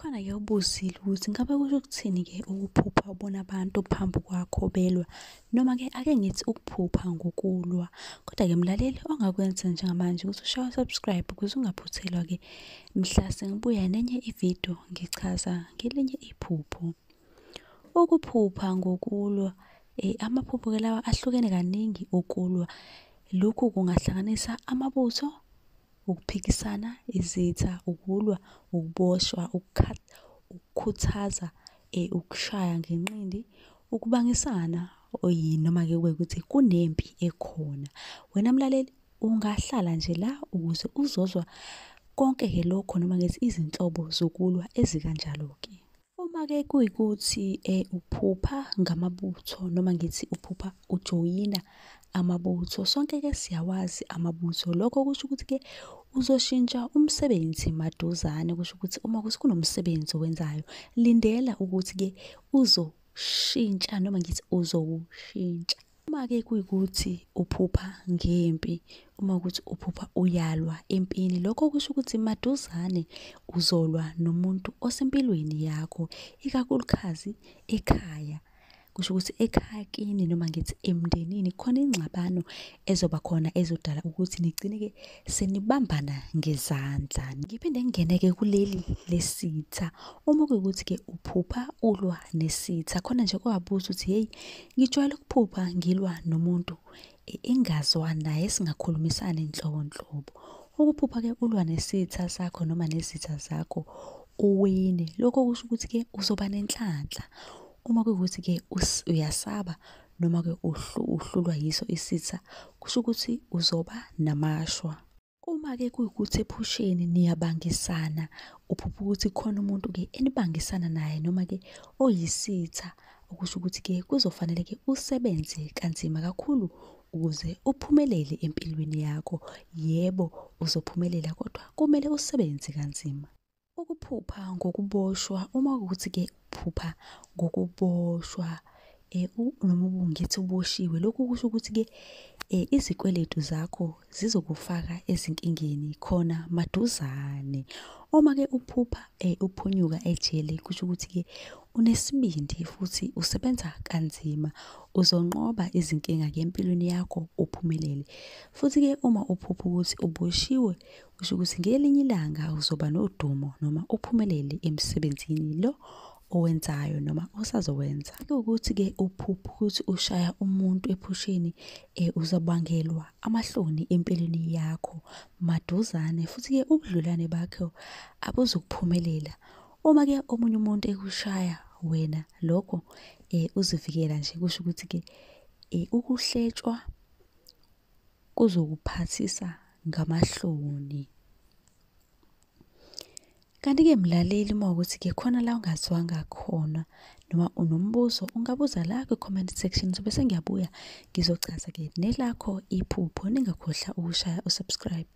Khona-ke ubuzile ukuthi ngabe kusho ukuthini-ke ukuphupha ubona abantu phambi kwakho belwa, noma-ke ake ngithi ukuphupha ngokulwa. Kodwa-ke mlaleli, ongakwenza njengamanje ukuthi ushaye u-subscribe ukuze ungaphuthelwa-ke mhla sengibuya nenye ividiyo ngichaza ngelinye iphupho. Ukuphupha ngokulwa, amaphupho-ke lawa ahlukene kaningi ukulwa. Lokhu kungahlanganisa amabutho, ukuphikisana, izitha, ukulwa, ukuboshwa, ukukhuthaza, ukushaya ngenqindi, ukubangisana noma-ke kube ukuthi kunempi ekhona. Wena mlaleli, ungahlala nje la ukuze uzozwa konke-ke lokho noma ngithi izinhlobo zokulwa ezikanjalo-ke. Uma-ke kuyikuthi uphupha ngamabutho noma ngithi uphupha ujoyina amabutho, sonke-ke siyawazi amabutho. Lokho kusho ukuthi-ke uzoshintsha umsebenzi maduzane, kusho ukuthi uma kuwukuthi kunomsebenzi owenzayo, lindela ukuthi-ke uzoshintsha noma ngithi uzowushintsha. Uma-ke kuyikuthi uphupha ngempi, uma kuwukuthi uphupha uyalwa empini, lokho kusho ukuthi maduzane uzolwa nomuntu osempilweni yakho, ikakhulukazi ekhaya. Kusho ukuthi ekhaya kini noma ngithi emndenini khona ingxabano ezoba khona ezodala ukuthi nigcine-ke senibambana ngezandla. Ngiphinde ngingene-ke kuleli lesitha. Uma kuwukuthi-ke uphupha ulwa nesitha, khona nje owabuza ukuthi hheyi, ngijwayele ukuphupha ngilwa nomuntu engingazwani naye, esingakhulumisani nhlobo nhlobo. Ukuphupha-ke ulwa nesitha sakho noma nezitha zakho uwine, lokho kusho ukuthi-ke uzoba nenhlanhla. Uma kuwukuthi-ke uyasaba noma-ke uhlulwa yiso isitha, kusho ukuthi uzoba namashwa. Uma-ke kuwukuthi ephusheni niyabangisana, uphupha ukuthi khona umuntu-ke enibangisana naye noma-ke oyisitha, okusho ukuthi-ke kuzofanele-ke usebenze kanzima kakhulu ukuze uphumelele empilweni yakho. Yebo, uzophumelela kodwa kumele usebenze kanzima. Ukuphupha ngokuboshwa, uma kuwukuthi-ke uphupha ngokuboshwa noma ngithi uboshiwe, lokhu kusho ukuthi-ke izikweletu zakho zizokufaka ezinkingeni khona maduzane. Uma-ke uphupha uphunyuka ejele, kusho ukuthi-ke unesibindi futhi usebenza kanzima, uzonqoba izinkinga-ke empilweni yakho uphumelele. Futhi-ke uma uphupha ukuthi uboshiwe, kusho ukuthi ngelinye ilanga uzoba nodumo noma uphumelele emsebenzini lo owenzayo noma osazowenza. Kuwukuthi-ke uphupha ukuthi ushaya umuntu ephusheni, uzobangelwa amahloni empilweni yakho maduzane, futhi-ke ubudlelwane bakho abuzukuphumelela. Uma-ke omunye umuntu ekushaya wena, lokho uzivikela nje, kusho ukuthi-ke ukuhletshwa kuzokuphathisa ngamahloni. Kanti-ke mlaleli, uma kuwukuthi-ke khona la ungazwanga khona noma unombuzo, ungabuza la kwi-comment section, ngizobe sengiyabuya ngizochaza-ke nelakho iphupho. Ningakhohlwa ukushaya u-subscribe.